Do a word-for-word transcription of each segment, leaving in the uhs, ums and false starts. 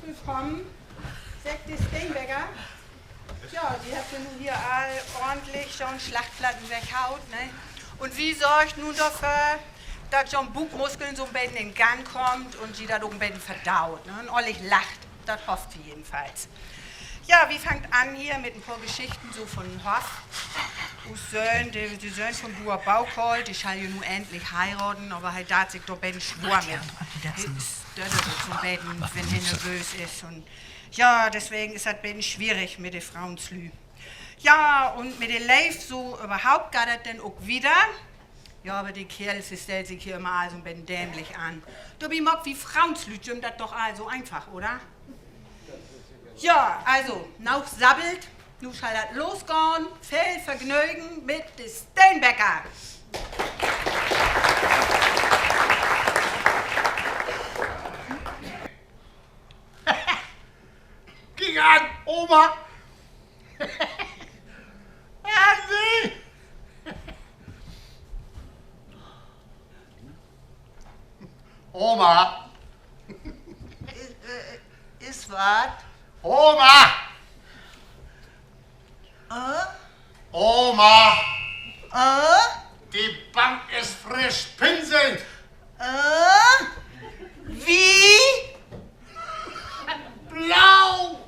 Willkamen, seggt de Steenbecker. Ja, ji hebbt ja nu hier all ordentlich so'n Slachtplatten weghaut, ne? Un wi sorgt nu dorför, dat so'n Buukmuskeln so'n beten in Gang kaamt un ji dat ok en beten verdaut, ne? Un ollig lacht, dat hofft wi jedenfalls. Ja, wi fangt an hier mit en poor Geschichten so von Hoff. Us Söhn, de, de Söhn von Buer Baukohl, de schall ja nu endlich heiraden, aver he deit sik dor beten swoor mit. He stüttert ok so'n beten, wenn he nervöös is un, ja, deswegen is dat beten swierig mit de Froenslüüd. Ja, un mit de Leev so överhaupt geiht dat denn ok wieder. Ja, aver de Keerls, de stellt sik hier jümmer all so'n beten dämlich an. Dorbi maakt wi Froenslüüd jüm dat doch all so eenfach, oder? Ja, also, noog sabbelt, nu schall dat losgahn. Veel Vergnögen mit de Steenbecker. Kiek an, Oma! An Se! Oma! Is, äh, is wat? Oma! Äh? Oma! Äh? De Bank is frisch pinselt! Äh? Wie? Blau!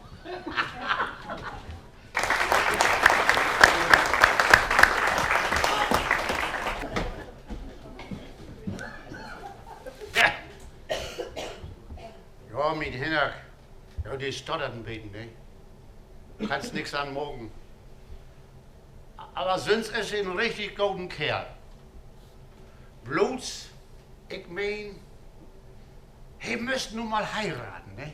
Ja, mien Hinnerk. Ja, de stottert en beten, ne? Kannst nix an maken. Aver sünst is he en richtig goden Keerl. Bloots, ik meen, he müss nu mal heiraden, ne?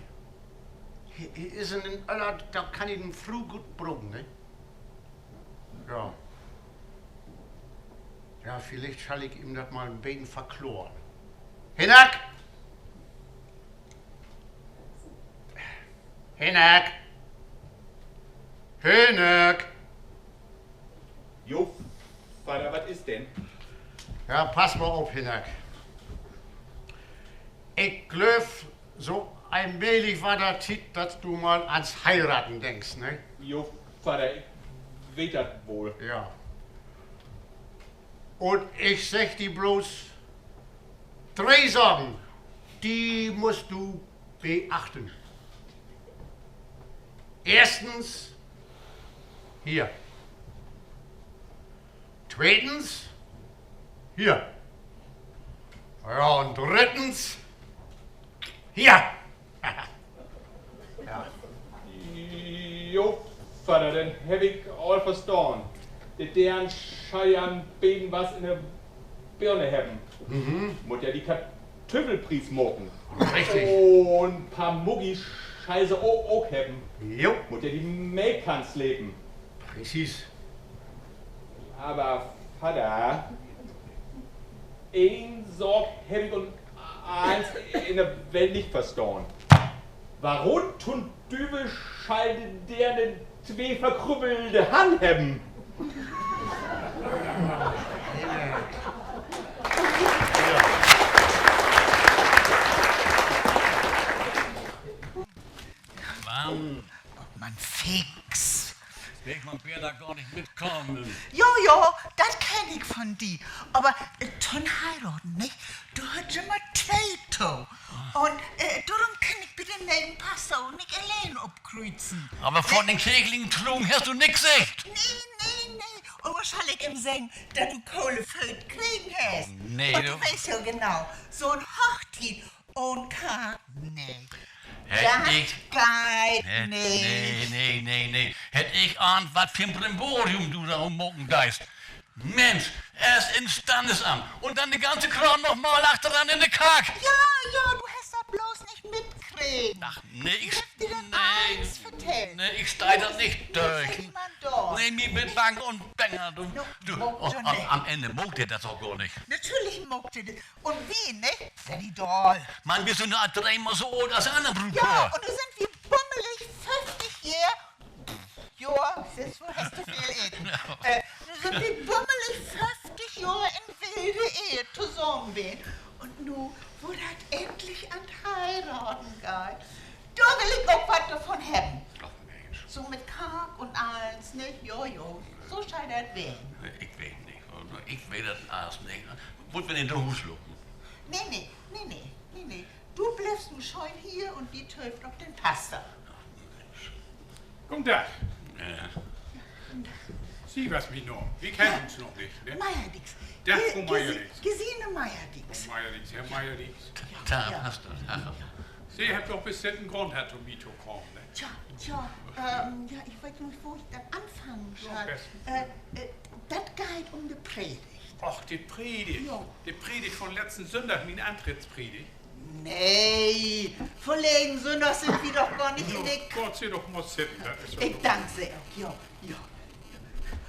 He, he is in en Öller, dor kann he en Fru goot bruken, ne? Ja. Ja, villicht schall ik em dat mal en beten verkloren. Hinnerk! Hinnerk! Hinnerk! Jo, Vadder, wat is denn? Ja, pass mal op, Hinnerk. Ik glööv, so allmählich warrt dat Tiet, dat du mal ans Heiraden denkst, ne? Jo, Vadder, ik weet dat woll. Ja. Un ik segg di bloots dree Saken, de musst du beachten. Eerstens, hier. Tweetens, hier. Ja, un drittens, hier. Ja. Jo, Vadder, denn heff ik all verstahn. De Deern schall ja en beten wat in de Birne hebben. Mutt ja de Katüffelpries maken. Richtig. Un poor Muggi schall se o-, ok hebben. Jo. Mutt ja de Melkkann slepen. Präzis. Aver Vadder, een Saak heff ik un allens in de Welt nich verstahn. Worüm to'n Düvel schall de Deern twee verkrüppelde Hannen hebben? Mann. Man, fix. Ik, man weer dor gor nich mitkamen. Jo, jo, dat kenn ik von di. Aver, äh, to'n Heiraden, nich? Dor höört jümmer twee to. Un, äh, dorüm kann ik bi den ne'en Paster ok nich alleen opkrüzen. Aver von den kirchlichen Troon hest du nix seggt. Nee, nee, nee. Un wat schall ik em seggen, dat du kole Fööt kregen hest? Nee, un du weetst ja genau, so'n Hochtiet ahn Kark, nee. Dat geiht nich. Nee, nee, nee, nee. Hett ik ahnt, wat för 'n Brimborium du dor maken deist. Minsch, eerst in't Standesamt un denn de ganze Kraam noch mal achteran in de Kark. Ja, ja, du hest dat bloots nich mitkregen. Ach, nee, ik, nee, ik stah dat nich dör. Nee, mi warrt bang un banger, du. An't Enn maakt de dat ok gor nich. Natürlich maakt de dat. Un wi, ne? Seht ji dor. Man, wi sünd nu al dreemal so oolt as anner Bruudpoor. Ja, un nu sünd wi bummelig föfftig Johr. Johr, sühst du, hest du veel eten. Nu sünd wi bummelig föfftig Johr in wilde Ehe tosamen ween. Un nu, wo dat endlich an't Heiraden geiht, dor will ik dat ween? Ik weet nich. Ik weet dat allens nich. Wullt wi denn na Huus lopen? Nee, nee, nee, nee, nee, nee. Du bliffst nu schöön hier un wi töövt op den Paster. Goden Dag. Sie was mien Naam. Wi kennt uns noch nich, ne? Meierdix. Gesine Meierdix. Meierdix, Herr Meierdix. Se hebbt doch bestimmt en Grund hatt, to mi to kamen, ne? Tja, tja, ja, ik weet nich, wo ik dat anfangen schall. Dat geiht um de Predigt. Och, de Predigt. De Predigt von letzten Sünndag, mien Antrittspredigt. Nee, verleden Sünndag sünd wi doch gor nich in de K-, Gaht Se doch mal sitten, dat is ja, ik dank Se ok, ja, ja.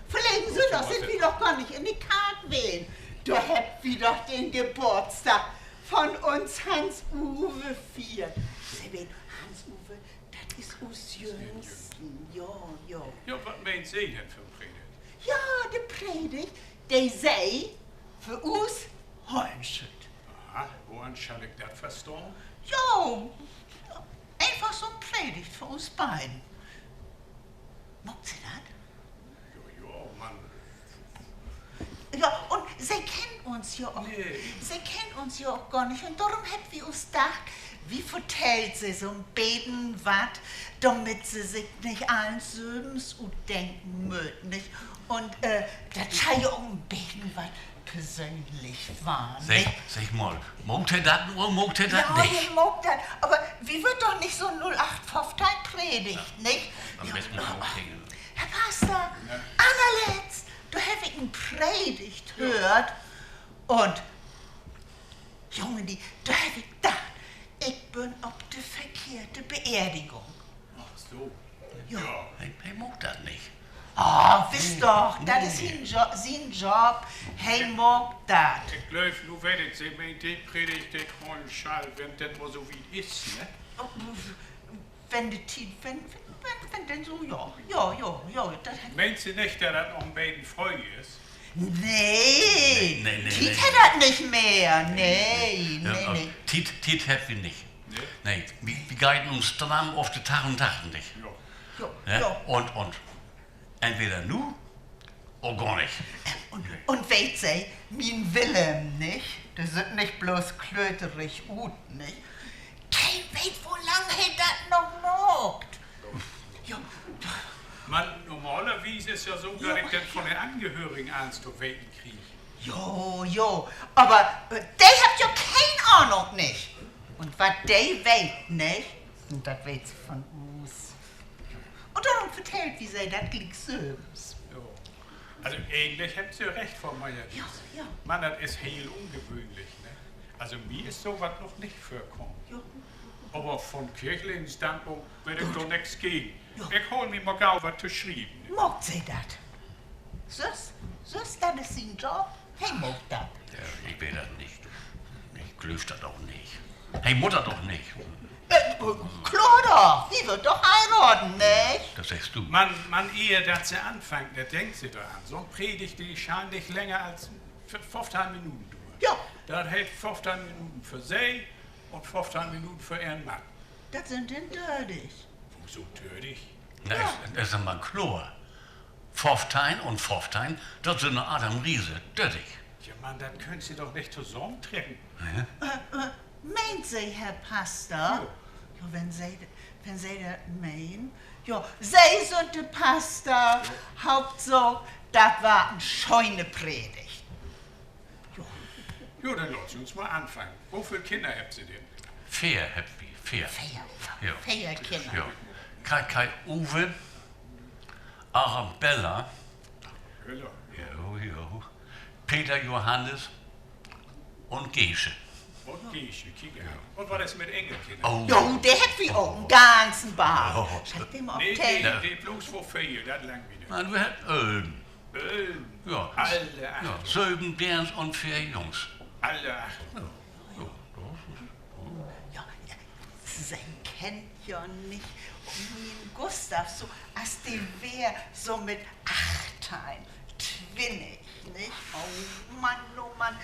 Verleden Sünndag sünd wi doch gor nich in de Kark ween. Dor hebbt wi doch den Geboortsdag von uns Hans-Uwe fiert. Se weet, Hans-Uwe, dat is us Jüngsten. Ja, ja. Ja, wat meent Se denn för 'n Predigt? Ja, de Predigt, de Se för us hollen schüllt. Aha, woans schall ik dat verstahn? Jo, eenfach so 'n Predigt för us beiden. Maakt Se dat? Jo, jo, man. Ja, un Se kennt uns ja ok, Se kennt uns ja ok gor nich. Un dorüm hebbt wi us dacht, wi vertellt Se so 'n beten wat, dormit Se sik nich allens sülvens utdenken mööt, nich? Un dat schall ja ok en beten wat persönlich warrn, segg mal, maakt he dat nu oder maakt he dat nich? He maakt dat, aver wi wüllt doch nich so 'n null acht föffteihn Predigt, nich? Herr Paster, allerletzt, dor heff ik en Predigt höört un, Jungedi, dor heff ik dacht, ik bün op de verkehrte Beerdigung. He maakt dat nich. Ah, wiss doch, dat is sien Job. He maakt dat. Ik glööv, nu weet ik, Se meent de Predigt, de ik hollen schall, wenn dat mal so wiet is, ne? Wenn de Tiet, wenn, wenn, wenn denn so, ja. Ja, ja, ja, dat meent Se nich, dat dat noch en beten fröh is? Nee, Tiet hett dat nich mehr. Nee, nee, nee. Tiet, Tiet hebbt wi nich. Nee, wi, wi geiht nu stramm op de tachenuntachtenzig. Un, un entweder nu oder gor nich. Un weet Se, mien Willem, nich? De süht nich blots klöterig ut, nich? Keen weet, wo lang he dat noch maakt. Man normalerwies is ja so, dat ik dat von de Angehörigen allens to weten krieg. Jo, jo, aver de hebbt ja keen Ahnung, nich? Un wat de weet, nich? Dat weet se von us. Un dorüm vertellt wi Se dat gliek sülvens. Also egentlich hebbt Se recht, Fro Meierdix. Man dat is heel ungewöhnlich, ne? Also mi is so wat noch nich vörkamen. Aver von kirchlichen Standpunkt weet ik dor nix gegen. Ik hool mi mal gau wat to schrieven. Maakt Se dat. Süss, süss, dat is sien Job. He maakt dat. Ik weet dat nich. Ik glööv dat ok nich. He mutt dat doch nich. Kloor doch, wi wüllt doch heiraden, nich? Man, man, ehr dat Se anfangt, dat denkt Se dor an. So 'n Predigt, de schall nich länger as föffteihn Minuten duern. Dat heet föffteihn Minuten för Se un föffteihn Minuten för Ehren Mann. Dat sünd denn dörtig. Woso dörtig? Dat is aver kloor. Föffteihn un föffteihn, dat sünd na Adam Riese dörtig. Ja, man, dat köönt Se doch nich tosamentrecken. Meent Se, Herr Paster? Jo, wenn Se dat meent. Jo, Se sünd de Paster. Hauptsaak, dat warrt en schöne Predigt. Jo, denn laat Se uns mal anfangen. Woveel Kinner hebbt Se denn? Veer hebbt wi, veer. Veer Kinner. Kai, Kai-Uwe, Arabella, jo, jo, Peter, Johannes un Gesche. Un Gesche, kiek an. Un wat is mit Enkelkinner? Jo, de hebbt wi ok, en ganzen Barg. Schall ik de mal optellen? Nee, nee, blots vör veer, dat langt mi nich. Man, wi hebbt ölven. Ja, söven Deerns un veer Jungs. Alle acht. Se kennt ja nich mien Gustav, so as de weer so mit achtteihn, twintig, nich? Oh Mann, oh Mann,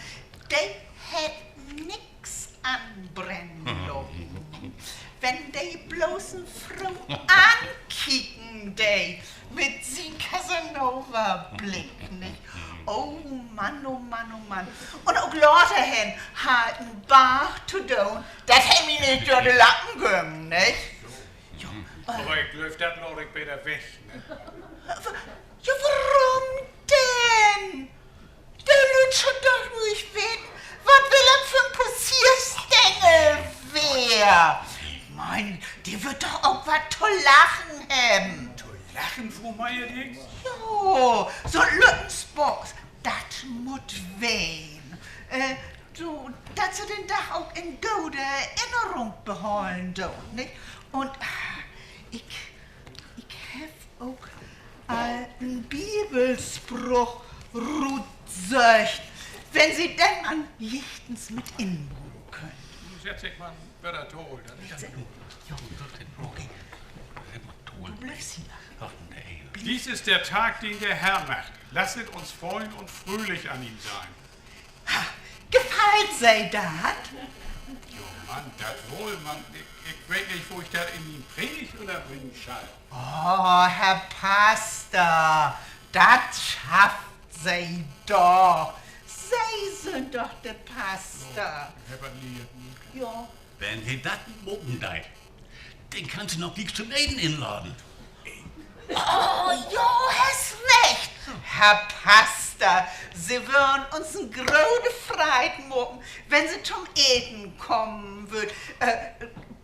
de hett nix anbrennen laten. Wenn de blots en Fro ankieken dee, Mit sien Casanova-Blick, nich? Oh Mann, oh Mann, oh Mann. Un ok later hen harr ik en Barg to doon. Dat hett mi nich dör de Lappen gahn, nich? Aver ik glööv, dat laat ik beter weg, ne? Ja, worüm denn? De Lüüd schüllt doch nich weten, wat Willem för 'n Passierstengel weer. Mien, de wüllt doch ok wat to lachen hebben. To lachen, Fru Meierdings? Jo, so'n lütten Spaaß, dat mutt ween. Äh, so, dat se den Dag ok in gode Erinnerung behollen doot, nich? Un, ah, ik, ik heff ok al en Bibelspruch rutsöcht, wenn Se den man jichtens mit inbuen köönt. Nu sett sik man wedder to, dat is ja, du bliffst hier. Dies ist der Tag, den der Herr macht. Lasset uns freuen und fröhlich an ihm sein. Ha, gefallt Se dat? Jo, Mann, dat woll, man ik, ik weet nich, wo ik dat in mien Predigt ünnerbringen schall. Oh, Herr Paster, dat schafft Se doch. Se sünd doch de Paster. Jo. Wenn he dat maken deit, denn kannst du em noch glieks to'n Eten inladen. Oh, jo, hest recht, Herr Paster. Se wörrn uns en grote Freid maken, wenn Se to'n Eten kamen wüllt. Äh,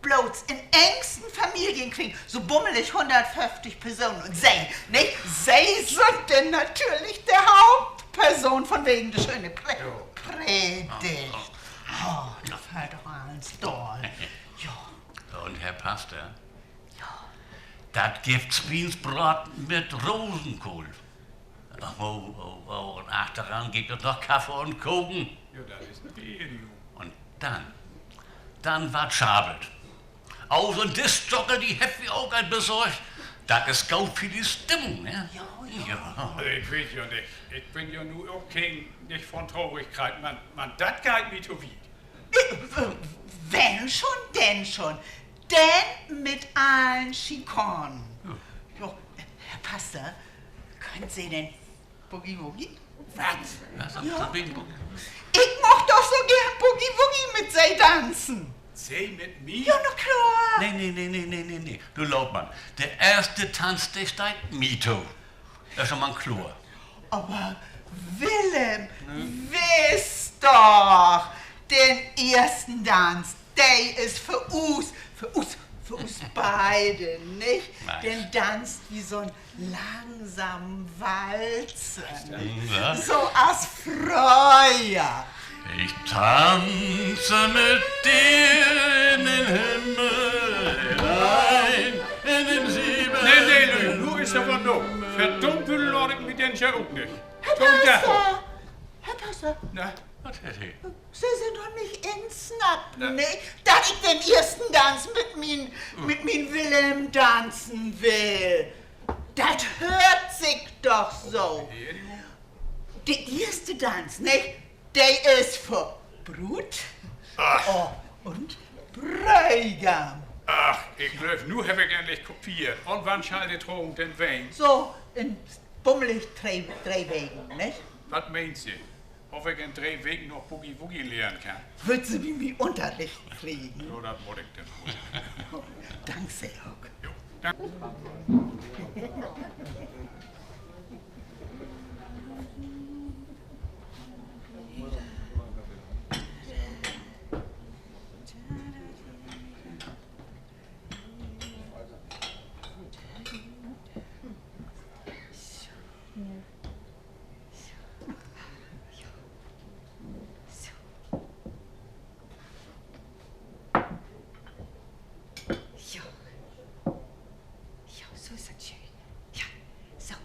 blots in engsten Familienkring, so bummelig hunnertföfftig Personen. Un Se, nich? Se sünd denn natürlich de Hauptperson, vunwegen de schöne Pre-, Predigt. Oh, dor fallt doch allens daal. Jo. Un Herr Paster, dat gifft Swiensbraden mit Rosenkohl. Oh, oh, oh, un achteran gifft dat noch Kaffee un Koken. Jo, dat is en Beerdigung. Un denn, denn warrt schabbelt. Oh, so'n Dischjockel, de hebbt wi ok al besorgt. Dat is goot för de Stimmung, ne? Also, ik weet ja nich. Ik bün ja nu ok keen, nich von Trorigkeit, man, man dat geiht mi to wiet. Wenn schon, denn schon. Denn mit allen Schikanen. Jo, Herr Paster, köönt Se denn Boogie-Woogie? Wat? Ik much doch so geern Boogie-Woogie mit Se danzen. Se mit mi? Jo, na klor. Nee, nee, nee, nee. Du, laat man. De eerste Tanz, de steiht mi to. Dat is al mal kloor. Aver Willem, wiss doch, den eersten Danz, de is för us, för us, för us beide, nich? Denn danzt wi so'n langsamen Walzer, so as fröher. Nee, nee, Lüüd, nu is aver noog. Verdumpeln laat ik mi denn ja ok nich. Herr Paster! Herr Paster! Na, wat hett he? Se sünd doch nich insnappt, ne? Dat ik den eersten Danz mit mien, mit mien Willem danzen will. Dat höört sik doch so. De eerste Danz, ne? De is för Bruut, oh, un Brögam. Ach, ik glööv, nu heff ik endlich kapeert. Un wann schall de Troen denn ween? So in bummelig dree, dree Weken, nich? Wat meent Se? Of ik in dree Weken noch Boogie-Woogie lehren kann? Wüllt Se bi mi Ünnerricht kriegen? Jo, dat mutt ik denn woll. Dank Se ok. Jo, dank. Jo. Jo, so is dat schöön. Ja, so.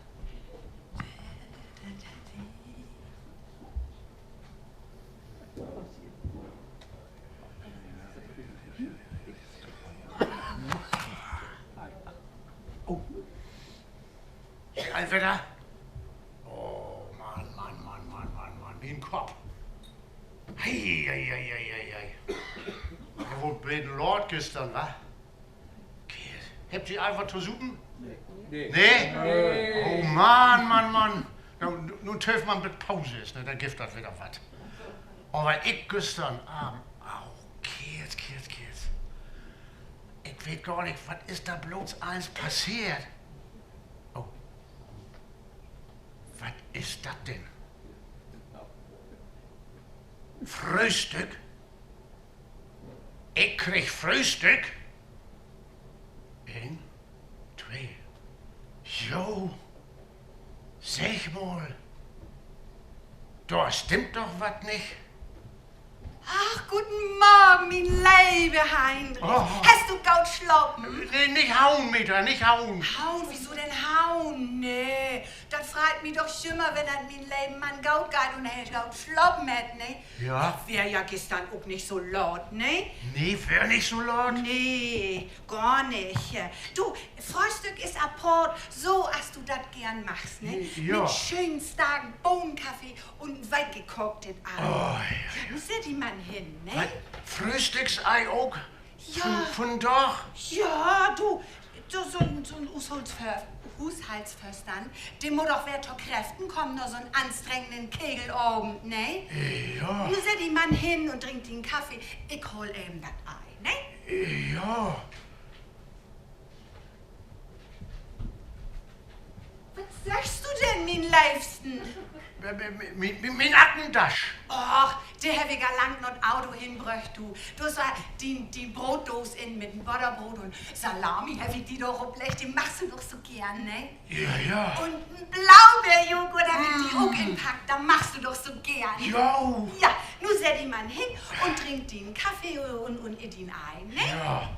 Al wedder? Oh, Mann, Mann, Mann, mien Kopp. Hei, hei, hei. Weer woll beten laat güstern, wa? Kees. Hebbt Se al wat to supen? Nee? Oh Mann, Mann, Mann. Nu, nu töövt man, bit Pause is, ne? Denn gifft dat wedder wat. Aver ik güstern Avend, au, Keert, Keert, Keert. Ik weet gor nich, wat is dor blots allens passeert. Oh. Wat is dat denn? Fröhstück? Ik krieg Fröhstück? Een, twee. Jo, segg mal, dor stimmt doch wat nich. Ach, guten Morgen, mien leve Heinrich. Hest du goot slapen? Nee, nich hauen, Meta, nich hauen. Hauen? Wieso denn hauen? Nee, dat freit mi doch jümmer, wenn dat mien leven Mann goot geiht un he goot slapen hett, ne? Ja. Weer ja güstern ok nich so laat, ne? Nee, weer nich so laat. Nee, gor nich. Du, Fröhstück is apart, so as du dat geern magst, ne? Mit schönen starken Bohnenkaffee un en weekkaaktet Ei. Nu sett di man hen, ne? Fröhstücksei ok? Ja. Vundaag? Ja, du, du, so'n, so'n Huushaltsförstand, de mutt doch weer to Kräften kamen na so'n anstrengenden Kegelavend, ne? Nu sett di man hen un drink dien Kaffee. Ik haal even dat Ei, ne? Ja. Wat söchst du denn, mien Leevsten? Mien Aktentasch. Och, de heff ik al lang na't Auto henbröcht, du. Dor is dien, dien Brootdoos in mit en Botterbroot un Salami heff ik di dor opleggt, de magst du doch so geern, ne? Ja, ja. Un en Blaubeerjoghurt heff ik di ok inpackt, den magst du doch so geern. Ja, nu sett di man hen un drink dien Kaffee un, un itt dien Ei, ne? Ja.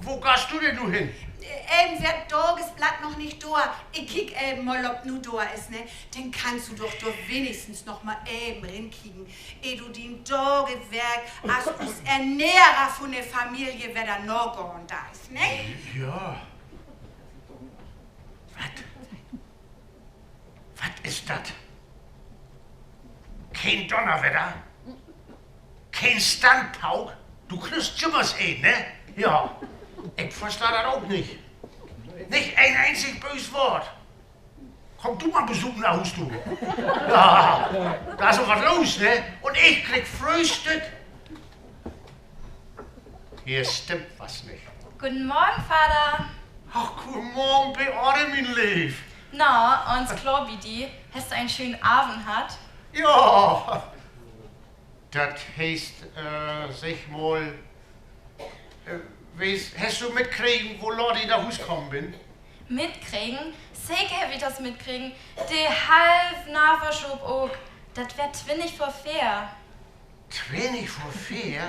Wo gahst du denn nu hen? Even weer dat Dagesblatt noch nich dor. Ik kiek even mal, of dat nu dor is, ne? Denn kannst du doch dor wenigstens noch mal even rinkieken, eh du dien Dagewerk as us Ernährer vun de Familie wedder nagahn deist, ne? Ja. Wat? Wat is dat? Keen Dunnerwedder? Keen Standpauk? Du kriggst jümmers een, ne? Ja. Ik verstah dat ok nich. Nich een eenzig böös Woort. Kumm du mal besupen na Huus, du. Ja, dor is ok wat los, ne? Un ik krieg Fröhstück. Hier stimmt wat nich. Guten Morgen, Vader. Ach, guten Morgen, Beate, mien Leev. Na, allens kloor bi di? Hest du en schönen Avend hatt? Ja. Dat heet, äh, segg mal, äh, weetst, hest du mitkregen, wo laat ik na Huus kamen bün? Mitkregen? Seker heff ik dat mitkregen. De halve Naverschop ok. Dat weer twintig vör veer. Twintig vör veer?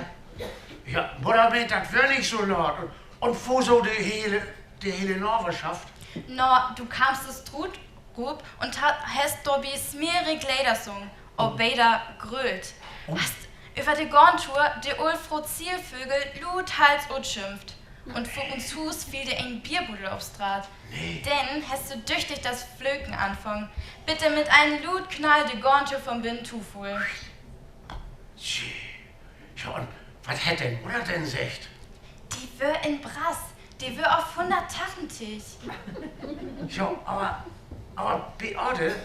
Ja, Mudder, Mensch, dat weer nich so laat. Un, un woso de hele, de hele Naverschaft? Na, du kamst us trut rup un ha-, hest dorbi smerig Leder sungen, aver beter gröölt. Hast över de Gahntour de ool Fro Zielvögel luuthals utschimpt. Un vör uns Huus fiel di en Bierbuddel op Straat. Denn hest du düchtig dat Flöken anfungen, bit di mit en luut Knall de Gahntour vun binnen tofull. Ja, un wat hett denn Mudder denn seggt? De weer in Brass, de weer op hunnerttachentig. Ja, aver, aver Beate,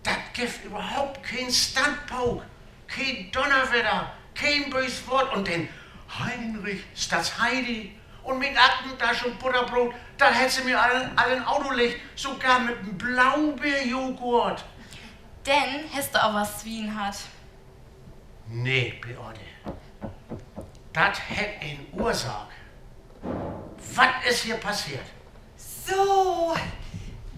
dat gifft överhaupt keen Standpauk, keen Dunnerwedder, keen böös Woort un denn Heinrich statt Heidi un mien Aktentasch un Butterbroot, dat hett se mi all, all in Auto leggt, sogor mit en Blaubeerjoghurt. Denn hest du aver Swien hatt. Nee, Beate. Dat hett en Ursaak. Wat is hier passeert? So,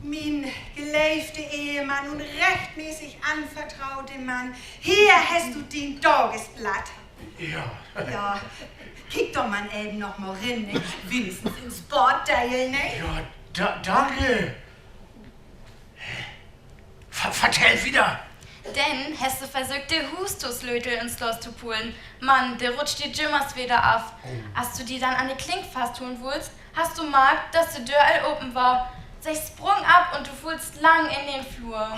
mien geleevde Ehemann un rechtmäßig anvertrote Mann, hier hest du dien Dagesblatt. Ja. Ja, kiek doch man even noch mal rin, ne? Wenigstens in't Sportdeel, ne? Ja, da-, danke. Ver-, vertell wieder. Denn hest du versöcht, de Huusslötel in't Sloss to pulen. Man de rutscht di jümmers wedder af. As du di denn an de Klink fastholen wullst, hast du markt, dat de Döör al open weer. Se sprung op un du fullst lang in den Floor.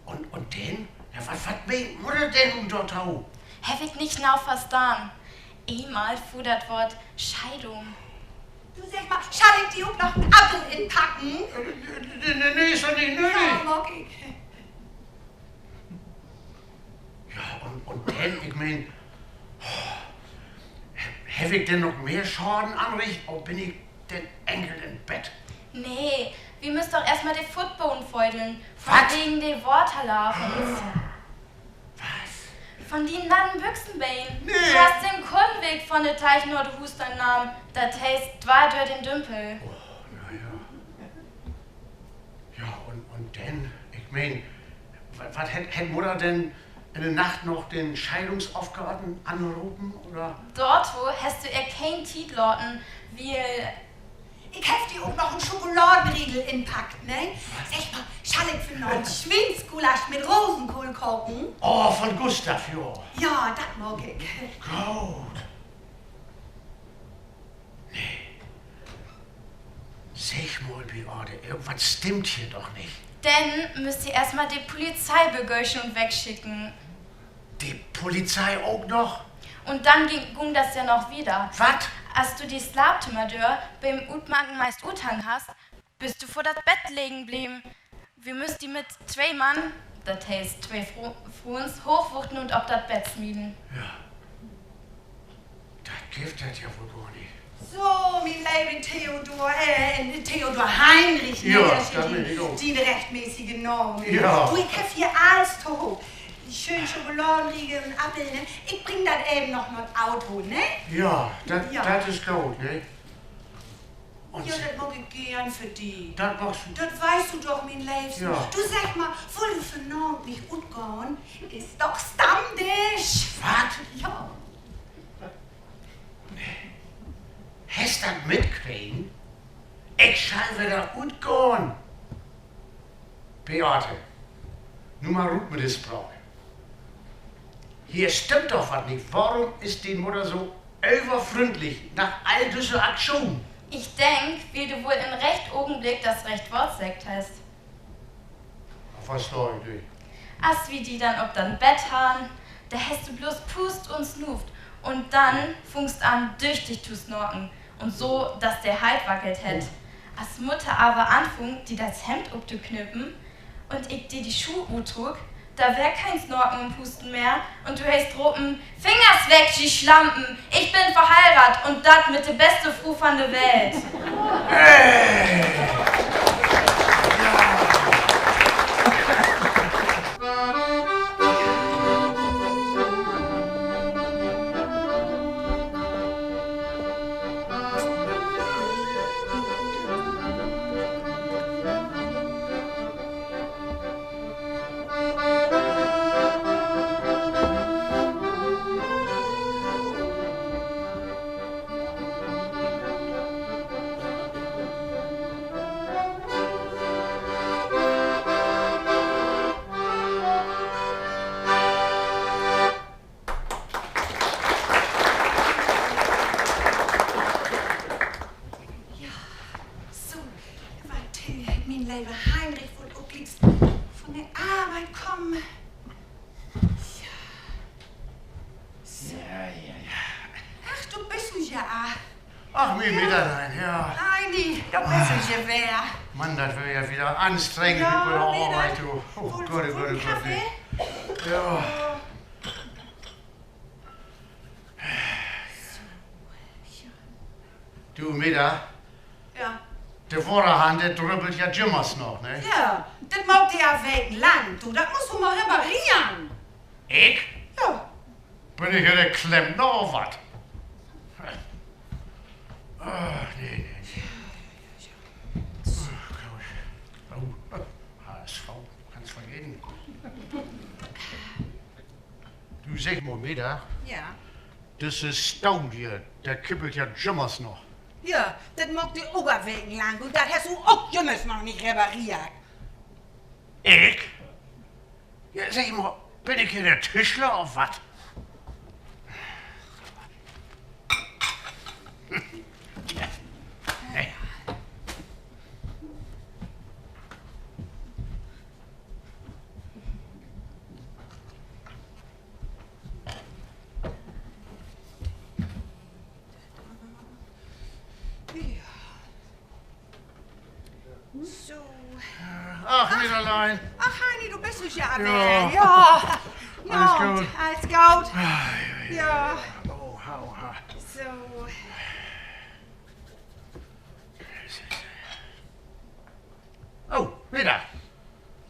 Un, un denn? Ja, wat, wat meent Mudder denn nu dorto? Heff ik nich nau verstahn. Eenmal full dat Woort Scheidung. Du, segg mal, schall ik di ok noch en Appel inpacken? Nee, nee, nee, is doch nich nödig. Ja, maak ik. Ja, un, un denn, ik meen, heff ik denn noch mehr Schaden anricht, of bün ik denn enkel in't Bett? Nee, wi müsst doch eerstmal de Footboden feudeln. Wat? Wegen de Waterlaaf. Wat? Von dien natten Büxenbeen. Nee. Du hest den Kundenweg von de Teich na de Huusdöör nahmen. Dat heet, dwars dör den Dümpel. Oh, na ja. Ja, un, un denn? Ik meen, wa-, wat hett, hett Mudder denn in de Nacht noch den Scheidungsafkaten anropen, oder? Dorto hest du ehr keen Tiet laten, wiel ik heff di ok noch en Schokoladenriegel inpackt, ne? Segg mal, schall ik vanavend Swiensgulasch mit Rosenkohl kaken? Oh, von Gustav, jo. Ja, dat maak ik. Goot. Nee. Segg mal, Beate, irgendwat stimmt hier doch nich. Denn müsst ji eerstmal de Polizeibegöschen wegschicken. De Polizei ok noch? Un denn gung, gung dat ja noch wieder. Wat? As du de Slaaptimmerdöör bi't Utmaken meist uthangen hest, büst du vör dat Bett liggen bleven. Wi müsst di mit twee Mann, dat heet twee Fro-, Fruuns, hoochwuchten un op dat Bett smieten. Ja. Dat gifft dat ja woll gor nich. So, mien leve Theodor, äh, Theodor Heinrich, ne, dat is ja dien, dien rechtmäßige Naam. Du, ik heff hier allens tohoop. Schöön Schokoladenriegel un Appel, ne? Ik bring dat even noch na't Auto, ne? Ja, dat, dat is goot, ne? Ja, dat maak ik geern för di. Dat weetst du doch, mien Leevste. Du, segg mal, wullt du vanavend nich utgahn? Is doch Stammdisch. Wat? Ja. Hest dat mitkregen? Ik schall wedder utgahn. Beate, nu mal rut mit de Spraak. Hier stimmt doch wat nich. Worüm is dien Mudder so överfründlich na all düsse Aktionen? Ik denk, wiel du woll in'n rechten Ogenblick dat rechte Woort seggt hest. Wat verstah ik nich? As wi di denn op dat Bett harrn, dor hest du bloots puust un snuuvt un denn fungst an, düchtig to snorken un so, dat de Halt wackelt hett. As Mudder aver anfung, di dat Hemd optoknöpen un ik di de Schoh uttrock, dor weer keen Snorken un Puusten mehr un du hest ropen: Fingers weg, ji Slampen! Ik bün verheiraadt un dat mit de beste Fru von de Welt. Ja, so, wat, äh, mien leve Heinrich wull ok glieks von de Arbeit kamen. Ja. So. Ja, ja, ja. Ach, dor büst du ja. Ach, mien Mudder, ja. Heini, dor büst du ja weer. Mann, dat weer ja wedder anstrengend mit de Arbeit, du. Oh Gott, oh Gott, oh Gott, nee. Ja. Du, Mudder? Ja. De Waterhahn, de drüppelt ja jümmers noch, ne? Ja, dat maakt de al wekenlang, du. Dat musst du mal repareren. Ik? Ja. Bün ik hier de Klempner of wat? Ah, nee, nee, nee. Oh, Gott. Oh, H S V, kannst vergeten. Du, segg mal, Mudder. Ja? Düsse Stohl hier, de kippelt ja jümmers noch. Ja, dat maakt de ok al wekenlang un dat hest du ok jümmers noch nich repareert. Ik? Ja, segg mal, bün ik hier de Tischler of wat? Ja. Allein. Ach, Heini, du büst ja weer. Ja. Allens goot? Allens goot. Ja. Oh, ha, oh, ha. So. Oh, Meta.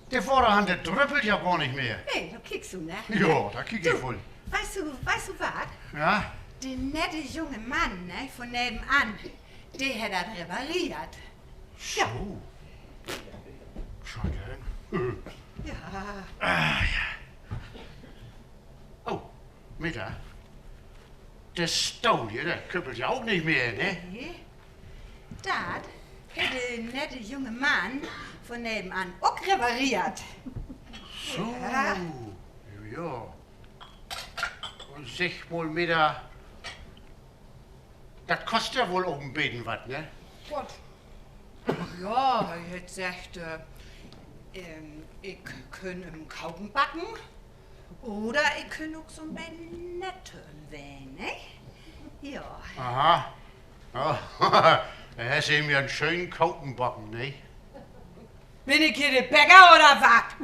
De Waterhahn, de drüppelt ja gor nich mehr. Nee, dor kiekst du, ne? Ja, dor kiek ik woll. Weetst du, weetst du wat? Ja? De nette junge Mann, ne, von nevenan, de hett dat repareert. So. Schöön. Ja. Oh, Meta. De Stohl hier, de kippelt ja ok nich mehr, ne? Nee. Dat hett de nette junge Mann von nevenan ok repareert. So. Ja. Un segg mal, Meta, dat kost ja woll ok en beten wat, ne? Wat? Ja, he hett seggt, ik kunn em Koken backen. Oder ik kunn ok so'n beten nett to em ween, ne? Ja. Aha. Hest em ja en schönen Koken backen, ne? Bün ik hier de Bäcker oder wat?